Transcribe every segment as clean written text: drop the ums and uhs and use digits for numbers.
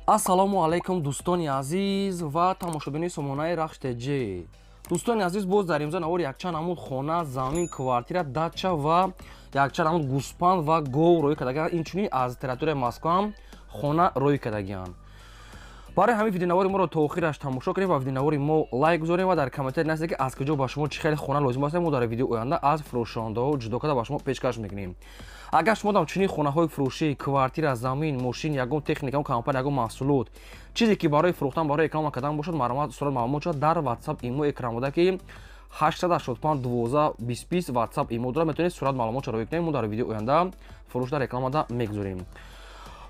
Ассалому алайкум, дӯстони азиз ва тамошобинони сомонаи Рахш ТЖ. Дӯстони азиз, боз дар имзо навори якчанд намуд хона, замин, квартира, дача ва якчанд намуд гӯспанд ва гов рӯй кардагианд. Инчунин аз территорияи Москва ҳам хона рӯй кардагианд. Барои ҳамин видеонавори моро то охираш тамошо кунед ва видеонавори мо лайк гузорем ва дар комментарий нависед, ки аз куҷо ба шумо чӣ хеле хона лозим аст. Мо дар видео оянда аз фурӯшондаҳо ҷудо карда ба шумо пешкаш мекунем. Агар шумо дам чунин хонаҳои фурӯшӣ, квартира, замин, мошин, ягон техника, ягон компания, ягон маҳсулот, чизе ки барои фурӯхтан, барои реклама кардан бошад, марҳамат, сурат маълумот шавад дар WhatsApp, имо экран буда, ки 885 12 20 WhatsApp имо дорад. Метавонед сурат маълумот ро кунед, мо дар видео оянда фурӯш дар рекламада мегузорем.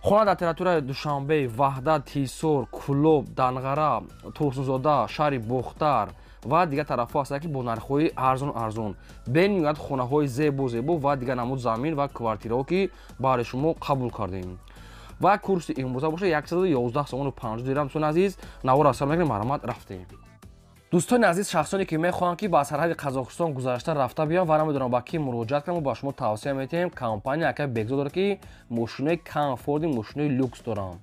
Хона дар территорияи Душанбе, Ваҳдат, Ҳисор, Кӯлоб, Данғара, Турсунзода, шаҳри Бохтар ва дигар тарафҳо ҳастанд, ки бо нархҳои арзон арзон, бениҳоят хонаҳои зебо зебо ва дигар намуд замин ва квартираҳо, ки баҳри шумо қабул кардем. Ва курси имрӯза бошад 111 сомону 50 дирам. Дӯстони азиз, навор асар мекунем, марҳамат, рафтем. Дӯстони азиз, шахсоне ки мехоҳанд, ки ба сарҳади Қазоқистон гузашта рафта биёнд ва намедонам ба кӣ муроҷиат кунам, ба шумо тавсия метиҳем компания акай Бекзод дорад, ки мошинои комфортный, мошинои люкс доранд.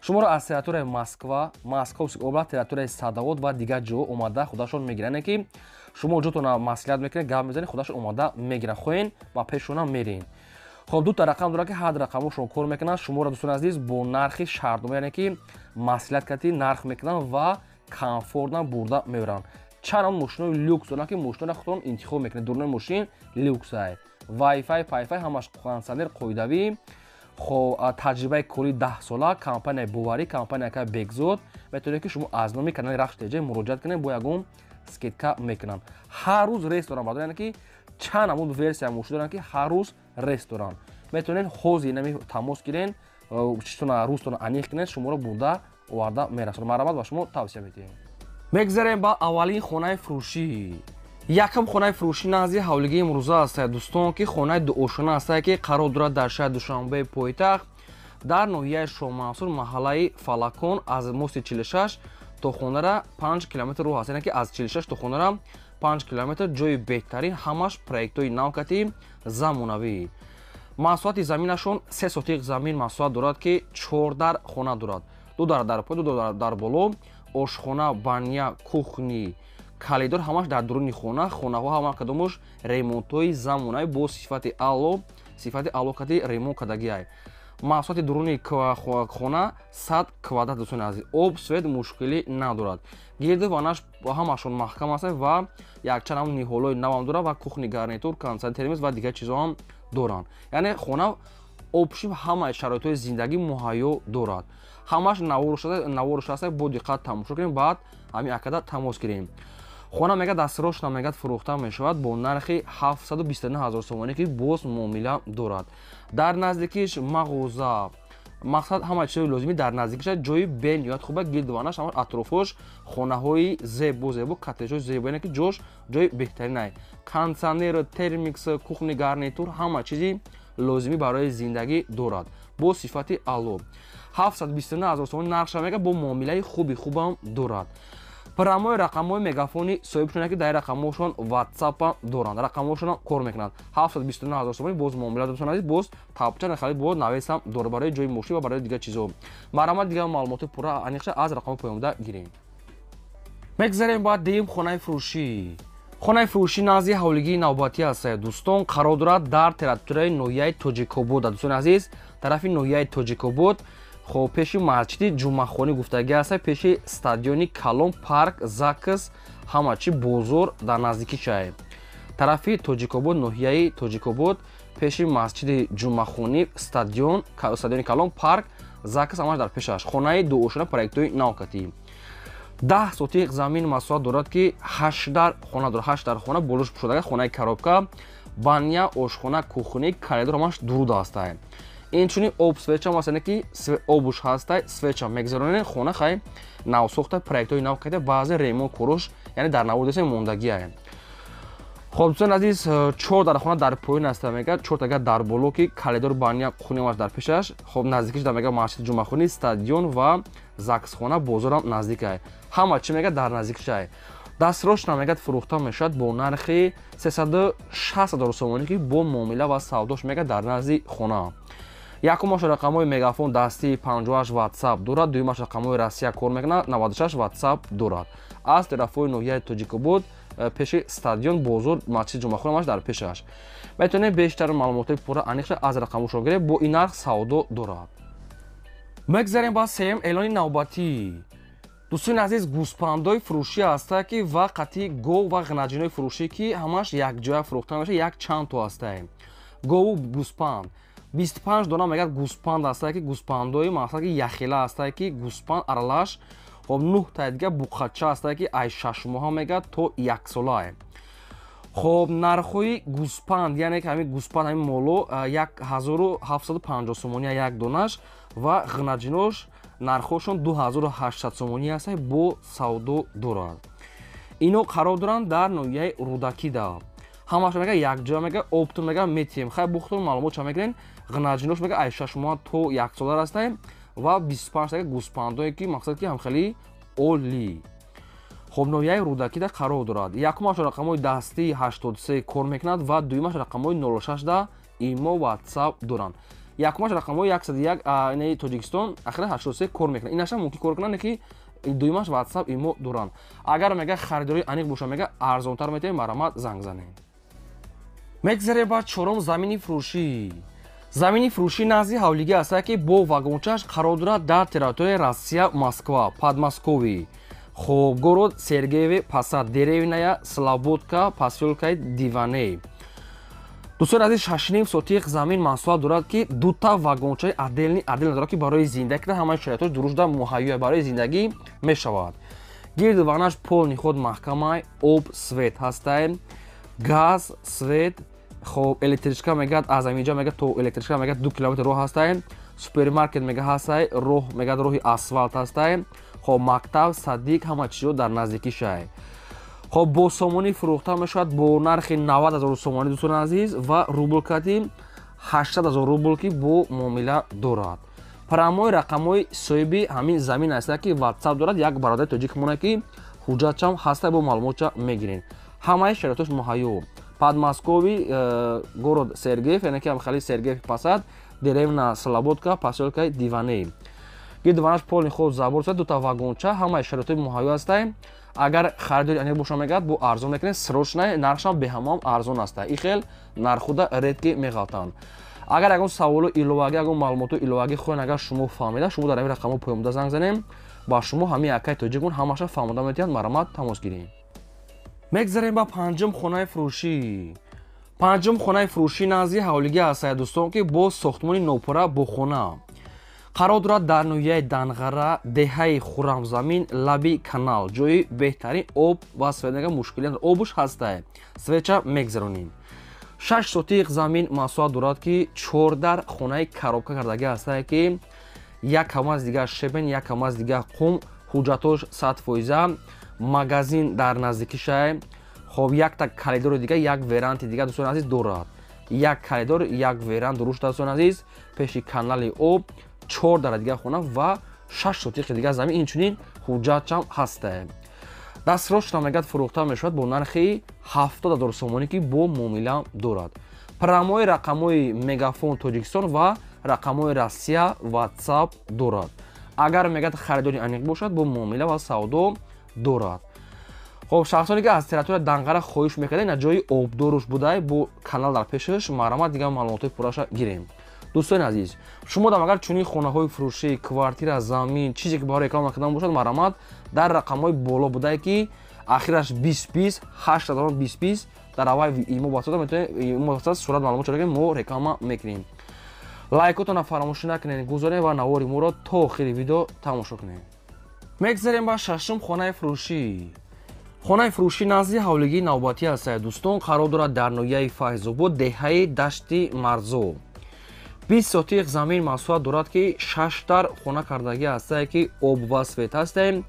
Шуморо аз территорияи Москва, Московский область, территорияи Садовод ва дигар ҷо омада худашон мегиранд, ки шумо ҷотона маслиҳат мекунед, гап мезанед, худашон омада мегиранд, хоҳен ба пешона мерин. Хоб, дута рақам дорад, ки ҳар рақамошон кор мекунанд. Шуморо, дӯстони азиз, бо нархи шартнома, яъне ки маслиҳат кардӣ нарх мекунанд ва комфортно бурда мебаранд. Чанд мошинои люкс доранд, ки мошиноро худтон интихоб мекунед. Дурнои мошин люксай, вайфай, пайфай, ҳамаш, кондитсионер қоидавӣ. Хоб, таҷрибаи кори 10 сола, компанияи боварӣ, компания ка Бекзод. Метавонед, ки шумо аз номи канали Рахш ТЖ муроҷиат кунед, бо ягон скидка мекунанд. Ҳар рӯз рейс доранд, баъд яъне ки чанд намуд версия мошин доранд, ки ҳар рӯз рейс доранд. Метавонед ҳозир нами тамос гирен, чизтона рӯзтона аниқ кунед, шуморо бурда оварда мерасонад. Марҳамат, ба шумо тавсия медиҳем. Мегзарем ба аввалин хонаи фурӯшӣ. Якум хонаи фурӯшӣ назди ҳавлигии имрӯза аст, дӯстон, ки хонаи дуошона астае, ки қарор дорад дар шаҳри Душанбеи пойтахт, дар ноҳияи Шоҳмансур, маҳаллаи Фалакон. Аз мости 46 то хонара 5 километр роҳ аст, яъне ки аз 46 то хонара 5 километр. Ҷои беҳтарин, ҳамаш проектҳои навкати замонавӣ. Масоҳати заминашон 3 сотиқ замин масоҳат дорад, ки чор дар хона дорад: ду дар дар пои, ду дар боло, ошхона, баня, кухня, коридор, ҳамаш дар дуруни хона. Хонаҳо ҳама кадомош ремонтҳои замонавӣ бо сифати аъло, сифати аъло кати ремонт кардагиай. Масоҳати дуруни хона 100 квадрат. Дӯстони азиз, об, свет мушкилӣ надорад. Гирду ванаш ҳамашон маҳкам аст ва якчанд ҳам ниҳолҳои навам дорад ва кухонный гарнитур, кондитсионер, термос ва дигар чизҳо ҳам доранд. Яъне хона общий ҳамаи шароитҳои зиндагӣ муҳайё дорад. Ҳамаш наворш аст, бо диққат тамошо кунем, баъд ҳамин акада тамос гирем. Хона мегӯяд, дастрошна мегӯяд, фурӯхта мешавад бо нархи 729 ҳазор сомонӣ, ки боз муомила дорад. Дар наздикиш мағоза, мақсад, ҳама чизҳои лозимӣ дар наздикиш. Ҷои бениҳоят хуба, гирдуванаш ҳама атрофош хонаҳои зебо зебо, коттеҷҳои зебо, яъне ки ҷош ҷои беҳтаринай. Кондитсионер, термикс, кухонный гарнитур, ҳама чизи лозимӣ барои зиндагӣ дорад бо сифати аъло. 729 ҳазор сомонӣ нархша мега, бо муомилаи хуби хубам дорад. Прямой рақамҳои мегафони соҳибшона, ки дар рақамҳошон ватсапа доранд, рақамҳошонам кор мекунанд. 729 ҳазор сомонӣ боз муомила, дӯстон азиз, боз тапча нахали, боз навесам дорад барои ҷои мошин ва барои дигар чизҳо. Марҳамат, дигар маълумоти пурра аниқша аз рақамҳои поёнда гирем. Мегзарем ба дуюм хонаи фурӯшӣ. Хонаи фурӯшӣ назди ҳавлигии навбатӣ аст, дӯстон, қарор дорад дар территорияи ноҳияи Тоҷикобод. Дӯстони азиз, тарафи ноҳияи Тоҷикобод, хоб, пеши масҷиди Ҷумъахонӣ гуфтагӣ аст, пеши стадиони калон, парк, ЗАГС, ҳама чи, бозор дар наздикӣ чай. Тарафи Тоҷикобод, ноҳияи Тоҷикобод, пеши масҷиди Ҷумъахонӣ, стадион, стадиони калон, парк, ЗАГС, ҳамаш дар пешаш. Хонаи дуошона, проектҳои навкатӣ. 10 сотиқ замин масоҳат дорад, ки ҳашт дар хона дорад. Ҳашт дар хона, болош пӯшодага, хонаи коробка, баня, ошхона, кухня, коридор, ҳамаш дуруд ҳастай. Инчунин об, свеча масалан, ки обуш ҳастай, свеча мегзаронед. Хона хай навсохта, проектҳои нав карда, баъзе ремонт корош, яъне дар навор мондагиае. Хоб, дӯстони азиз, чор дар хона дар поён аста мегӯяд, чор тага дар боло, ки коридор, баня, кухняаш дар пешаш. Хоб, наздикиш дар мега масҷиди Ҷумъахонӣ, стадион ва ЗАГСхона, бозорам наздикай. Ҳама чӣ мегӯяд дар наздикишай. Дастрочно мегӯяд, фурӯхта мешавад бо нархи 360 ҳазор сомонӣ, ки бо муомила ва савдош мегӯяд дар назди хона. Якумаш рақамҳои Мегафон дастии 58 WhatsApp дорад, дуюмаш рақамҳои Россия кор мекунад, 96 WhatsApp дорад. Аз тарафҳои ноҳияи Тоҷикобод, пеши стадион, бозор, масҷиди Ҷумъахонамаш дар пешаш. Метавонед бештар маълумотҳои пурра аниқша аз рақамҳошон гиред, бо ин нарх савдо дорад. Мегзарем ба сеюм эълони навбатӣ. Дӯстони азиз, гӯспандои фурӯшӣ ҳастае ки ва қатъи гов ва ғанаҷинои фурӯшӣ, ки ҳамаш якҷоя фурӯхта мешавад, як чанд то ҳастае. Гову гӯспанд 25 дона мегӯяд гӯспанд ҳастае ки гӯспандои мақсад ки яхела ҳастае ки гӯспанд аралаш. Хоб, 9 таи дига буқача ҳастае ки ай 6 моҳа мегӯяд то 1 солае. Хоб, нархҳои гӯспанд, яъне ки ҳамин гӯспанд, ҳамин моло 1750 сомония як донаш ва ғинаҷинош нархҳошон 2800 сомонӣ ҳастад, бо савдо дорад. Ино қарор доранд дар ноҳияи Рӯдакида. Ҳамаша мега якҷоя, мега оптом, мега метиҳем. Хай, бухтон маълумот ча мегирен. Ғинаҷинош мега ай 6 моҳа то 1 сола ҳастад ва 25 таи гӯспандое ки мақсад ки ҳамхели олӣ. Хоб, ноҳияи Рӯдакида қарор дорад. Якумаш рақамҳои дастии 83 кор мекунад ва дуюмаш рақамҳои 06 да имо, WhatsApp доранд. Якумаш рақамҳои 101 инаи Тоҷикистон, ахира 83 кор мекунад. Инаша мумкин кор кунад, ки дуюмаш WhatsApp, имо доранд. Агар мега харидории аниқ боша, мега арзонтар метавонем, марҳамат, занг занем. Мегзарем ба чорум замини фурӯшӣ. Замини фурӯшӣ назди ҳавлигӣ ҳастад, ки бо вагончааш қарор дорад дар территорияи Россия, Москва, Подмосковье. Хоб, город Сергиев Посад, деревня Слободка, посёлкаи Диваней. Дӯстони азиз, 6,5 сотих замин масоҳат дорад, ки дута вагончаи отдельный отдельно дорад, ки барои зиндагӣ ҳамаи шароитош дурушда муҳайё барои зиндагӣ мешавад. Гирду ванаш полный худ маҳкамай, об, свет ҳастай, газ, свет. Хоб, электричка мегӯяд аз аминҷа мегӯяд то электричка мегӯяд 2 километр роҳ ҳастай. Супермаркет мега ҳастай, роҳ мегӯяд роҳи асфалт ҳастай. Хоб, мактаб, садик, ҳама чизо дар наздикишай. Хоб, бо сомонӣ фурӯхта мешавад бо нархи 90 ҳазор сомонӣ, дӯстони азиз, ва рубл кати 800 ҳазор рубл, ки бо муомила дорад. Прямой рақамҳои соҳиби ҳамин замин ҳастад, ки WhatsApp дорад, як бародари тоҷикмона, ки ҳуҷҷатчам ҳаста, бо маълумотча мегирем. Ҳамаи шароитош муҳайё. Подмосковье, город Сергиев, яъне ки ҳамхали Сергиев Посад, деревня Слободка, посёлкаи Диваней. Гирдуванаш полный худ забор, дута вагонча, ҳамаи шароитҳои муҳайё ҳастай. Агар харидори аниқ боша, мегӯяд, бо арзон мекунем, срочно, нархшам беҳамом арзон аста. И хел нархуда редко меғалтанд. Агар ягон саволу иловагӣ, ягон маълумоту иловагӣ хоҳед, агар шумо фаҳмида, шумо дар ҳамин рақамҳо поёмда занг занем, ба шумо ҳамин акаи тоҷикмон ҳамаша фаҳмода метиҳад. Марҳамат, тамос гирем. Мегзарем ба панҷум хонаи фурӯшӣ. Панҷум хонаи фурӯшӣ назди ҳавлигӣ ҳастая, дӯстон, ки бо сохтмони нопурра, бо хона қарор дорад дар ноҳияи Данғара, деҳаи Хуррамзамин, лаби канал. Ҷои беҳтарин, об ва свет мушкилӣ, обуш ҳастае, свеча мегзаронем. 6 сотиқ замин масоҳат дорад, ки чордар хонаи коробка кардагӣ ҳастае, ки як камаз дигар щебень, як камаз дигар қум, ҳуҷҷатош 100%, магазин дар наздикишае. Хоб, якта коридори дига, як веранди дига, дӯстони азиз, дорад. Як коридор, як веранд дуруст, дӯстони азиз, пеши канали об, чор дара дигар хона ва 6 сотиқи дигар замин, инчунин ҳуҷҷатчам ҳастае. Дастрошна мегӯяд фурӯхта мешавад бо нархи 70 000 сомонӣ, ки бо муомила дорад. Прямой рақамҳои Мегафон Тоҷикистон ва рақамҳои Россия, WhatsApp дорад. Агар мегӯяд харидори аниқ бошад, бо муомила ва савдо дорад. Хоб, шахсоне ки аз территорияи Данғара хоҳиш мекардед, ина ҷои обдоруш будай, бо канал дар пешаш. Марҳамат, дигар маълумотҳои пурраша гирем. Дӯстони азиз, шумо дам агар чунин хонаҳои фурӯшӣ, квартира, замин, чизе ки барои реклама кардан бошад, марҳамат, дар рақамҳои боло будае, ки ахираш 20 20 8 20 20, дар аввал имо WhatsApp метавонед, имо WhatsApp сурат маълумот чора, мо реклама мекунем. Лайкотонро фаромӯшӣ накунед, гузоред ва навори моро то охири видео тамошо кунед. Мегзарем ба шашум хонаи фурӯшӣ. Хонаи фурӯшӣ назди ҳавлигии навбатӣ ҳастад, дӯстон, қарор дорад дар ноҳияи Файзобод, деҳаи Дашти Марзо. 20 сотиқ замин масоҳат дорад, ки шаштар хона кардагӣ ҳастае, ки об ва свет ҳастае,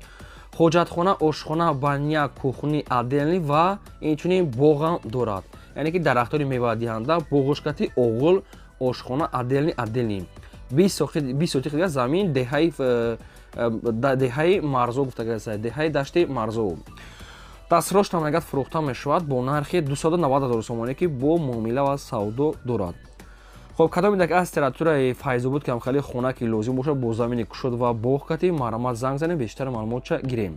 ҳоҷатхона, ошхона, баня, кухня отдельный ва инчунин боғам дорад, яъне ки дарахтони мевадиҳанда, боғушкати оғул, ошхона отдельный отдельный. 20 сотиқ дигар замин, деҳаи Марзо гуфтагӣ, деҳаи Дашти Марзо. Дастрошта мегӯяд фурӯхта мешавад бо нархи 290 000 сомонӣ, ки бо муомила ва савдо дорад. Хоб, кадоме ки аз территорияи Файзобод ки ҳамхели хона ки лозим бошад бо замини кушод ва боғ кати, марҳамат, занг занем, бештар маълумотча гирем.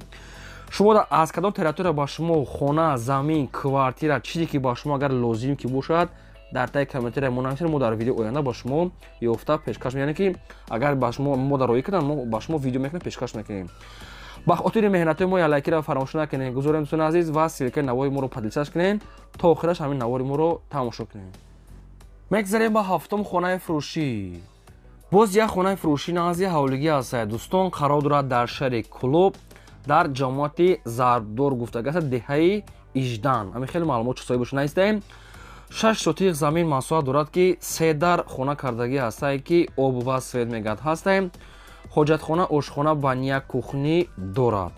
Шумо аз кадом территория ба шумо хона, замин, квартира, чизе ки ба шумо агар лозим ки бошад, дар таи комментария мо нависед, мо дар видео оянда ба шумо ёфта пешкаш, яъне ки агар ба шумо мо дар роӣ кардам, мо ба шумо видео мекунем, пешкаш мекунем. Ба хотири меҳнатҳои мо як лайкиро фаромӯш накунед, гузорем, дӯстони азиз, ва ссылкаи навори моро поделиться кунед, то охираш ҳамин навори моро тамошо кунед. Мегзарем ба ҳафтум хонаи фурӯшӣ. Боз як хонаи фурӯшӣ назди ҳавлигӣ аст, дӯстон, қарор дорад дар шаҳри Кӯлоб, дар ҷамоати Зарбдор гуфтага аст, деҳаи Иждан. Ҳамин хеле маълумот соҳибаш наистаем. 6 сотих замин масоҳат дорад, ки се дар хона кардагӣ ҳастае, ки об ва свет мегӯяд ҳастаем, ҳоҷатхона, ошхона, баня, кухня дорад.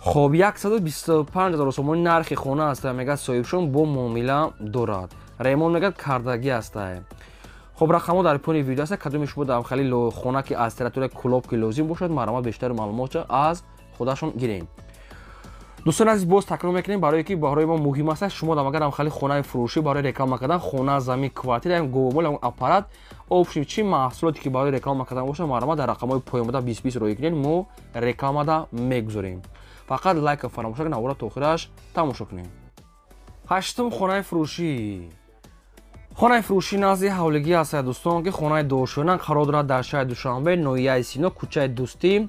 Хоб, 125 ҳазор сомони нархи хона аста, мегӯяд соҳибшон, бо муомила дорад, ремонт мегӯяд кардагӣ ҳастае. Хоб, рақамҳо дар поёни видео аста. Кадоми шумо дар хали хона ки аз территорияи Кӯлоб ки лозим бошад, марҳамат, бештари маълумотча аз худашон гирем. Дӯстони азиз, боз такрор мекунем, барое ки барои мо муҳим аст, шумо дам агар хали хонаи фурӯшӣ барои реклама кардан, хона, замин, квартира, говмол, аппарат, общем, чӣ маҳсулоте ки барои реклама кардан бошад, марҳамат, дар рақамҳои поёнбуда 20 20 роӣ кунед, мо рекламада мегузорем. Фақат лайка фаромӯш накунед, навора то охираш тамошо кунед. Ҳаштум хонаи фурӯшӣ. Хонаи фурӯшӣ назди ҳавлигӣ аст, дӯстон, ки хонаи дошона қарор дорад дар шаҳри Душанбе, ноҳияи Сино, кӯчаи Дӯстӣ,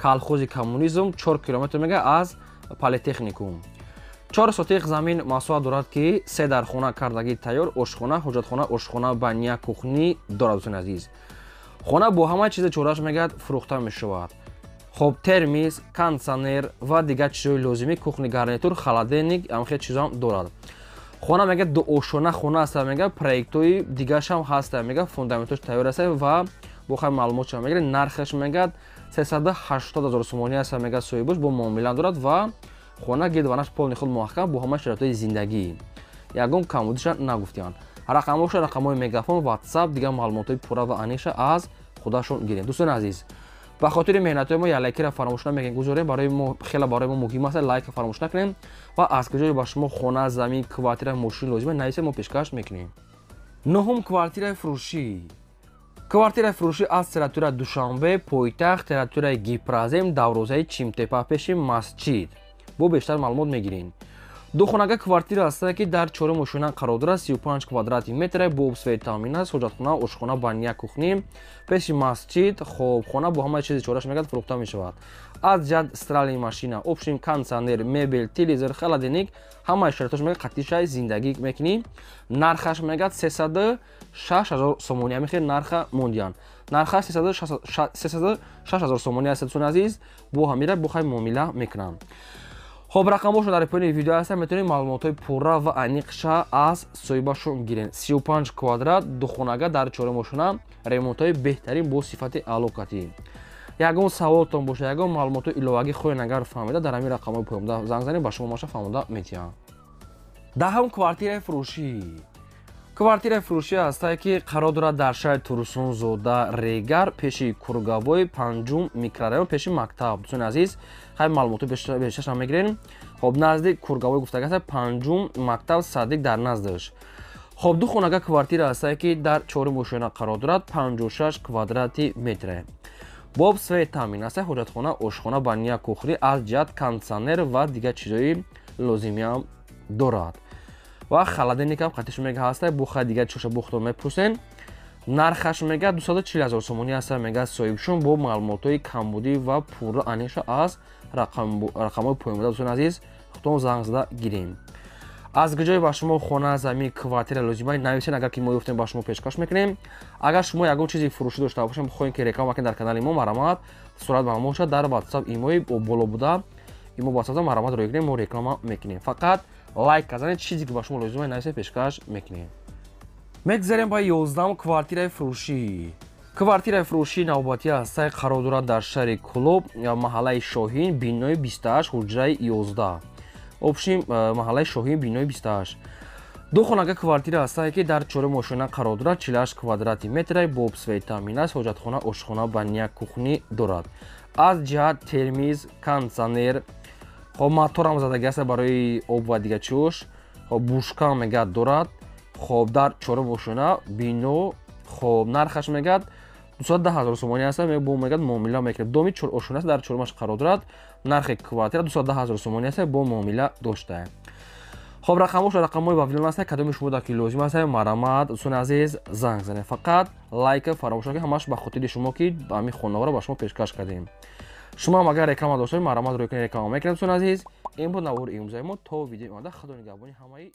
колхози Коммунизм, 4 километр мега аз политехникум. 4 сотих замин масоҳат дорад, ки се дар хона кардагӣ тайёр, ошхона, ҳоҷатхона, ошхона, баня, кухня дорад. Дӯстони азиз, хона бо ҳама чизи чораш мегӯяд фурӯхта мешавад. Хоб, термис, кондитсионер ва дигар чизҳои лозимӣ, кухонный гарнитур, холодильник, ҳамхел чизҳоам дорад. Хона мега дуошона хона аст, мега проектҳои дигаршам ҳаста, мега фундаментош тайёр аст ва бо хай маълумотшам мегиред. Нархаш мегӯяд 380 ҳазор сомонӣ аст, мега соҳибош бо муомила дорад ва хона гирдванаш полный худ муҳаккам, бо ҳама шароитҳои зиндагӣ, ягон камбудиша нагуфтиянд. Рақамҳоша рақамҳои Мегафон, Ватсап, дигар маълумотҳои пурра ва аниқша аз худашон гирем. Дӯстони азиз, ба хотири меҳнатҳои мо як лайкира фаромӯш намекунем, гузорем, барои мо хеле барои мо муҳим аст. Лайка фаромӯш накунем ва аз куҷое ба шумо хона, замин, квартира, мошин лозима, нависед, мо пешкаш мекунем. Нуҳум квартираи фурӯшӣ. Квартираи фурӯшӣ аз территорияи Душанбе, пойтахт, территорияи Гипрозем, дарвозаи Чимтепа, пеши масҷид. Бо бештар маълумот мегирем. Духонага квартира аст, ки дар чорум ошёна қарор дорад, 35 квадрати метре, бо об, свет таъмин аст, ҳоҷатхона, ошхона, баня, кухня, пеши масҷид. Хоб, хона бо ҳамаи чизи чораш мегӯяд фурӯхта мешавад. Аз ҷиҳат стиральный машина, общем, кондитсионер, мебел, телевизор, холодильник, ҳамаи шароитош мегӯяд қатишаи зиндагӣ мекунӣ. Нархаш мегӯяд 306 ҳазор сомонӣ. Ҳамин хел нарха мондиянд, нархаш 306 ҳазор сомонӣ аст. Дӯстони азиз, бо ҳамира бо хай муомила мекунанд. Хоб, рақамҳошон дар поёни видео ҳастанд, метавонед маълумотҳои пурра ва аниқша аз соҳибашон гиред. 35 квадрат, духонага дар чорум ошёна, ремонтҳои беҳтарин бо сифати аълокатӣ. Ягон саволтон бошад, ягон маълумотҳои иловагӣ хоҳед агар фаҳмида, дар ҳамин рақамҳои поёнда занг занед, ба шумо маша фаҳмода метиҳам. Даҳум квартираи фурӯшӣ. Квартираи фурӯшӣ ҳастае, ки қарор дорад дар шаҳри Турсунзода, Регар, пеши Кургавои, панҷум микрорайон, пеши мактаб. Дӯстони азиз, хай маълумотҳои бештаршам мегирем. Хоб, назди Кургавой гуфтага аст, панҷум мактаб, садик дар наздаш. Хоб, ду хонага квартира ҳастае, ки дар чорум ошёна қарор дорад, 56 квадрати метре, бо об, свет таъмин аст, ҳоҷатхона, ошхона, баня, кухня, аз ҷиҳат кондитсионер ва дигар чизҳои лозимиам дорад ва холодильникам қатиш мега ҳаста. Буха дигар чоша бухто мепурсен. Нархаш мега 240 ҳазор сомонӣ аста, мега соҳибшон, бо маълумотҳои камбудӣ ва пурра аниқша аз рақамҳои поёнбуда, дӯстони азиз, худтон занг зада гирем. Аз куҷое ба шумо хона, замин, квартира лозима, нависен, агар ки мо ёфтем, ба шумо пешкаш мекунем. Агар шумо ягон чизи фурӯшӣ дошта бошем, хоҳем ки реклама кунем дар канали мо, марҳамат, сурат маълумот дар Ватсап, имои боло буда, имо Ватсап, марҳамат, роӣ кунем, мо реклама мекунем. Фақат лайк казанед, чизе ки ба шумо лозима, нависед, пешкаш мекунем. Мегзарем ба 11-ум квартираи фурӯшӣ. Квартираи фурӯшии навбатӣ ҳастаи қарор дорад дар шаҳри Кӯлоб, маҳаллаи Шоҳин, бинои 28, ҳуҷраи 11. Общем, маҳаллаи Шоҳин, бинои 28. Ду хонага квартира ҳастае, ки дар чорум ошёна қарор дорад, 48 квадрати метре, бо об, свет таъмин аст, ҳоҷатхона, ошхона, баня, кухня дорад. Аз ҷиҳат термиз, кондитсионер, хоб, моторам задаги аст барои об ва дигар чиҳош. Хоб, бушка мегӯяд дорад. Хоб, дар чорум ошёна бино. Хоб, нархаш мегӯяд 210 ҳазор сомонӣ аст, бо мегӯяд муомила мекунад. Доми чор ошёна аст, дар чорумаш қарор дорад. Нархи квартира 210 ҳазор сомонӣ аст, бо муомила доштаем. Хоб, рақамош рақамҳои Вавилон аст. Кадоми шумо дар ки лозим аст, марҳамат, дӯстони азиз, занг занед. Фақат лайка фаромӯш накунед, ҳамаш ба хотири шумо, ки ҳамин хонаҳоро ба шумо пешкаш кардем. Шумо ҳам агар реклама дошта, марҳамат рӯй кунед, реклама мекунед. Дӯстони азиз, ин буд навори имрӯзаи мо. То видеои оянда, худо нигаҳбони ҳамаи.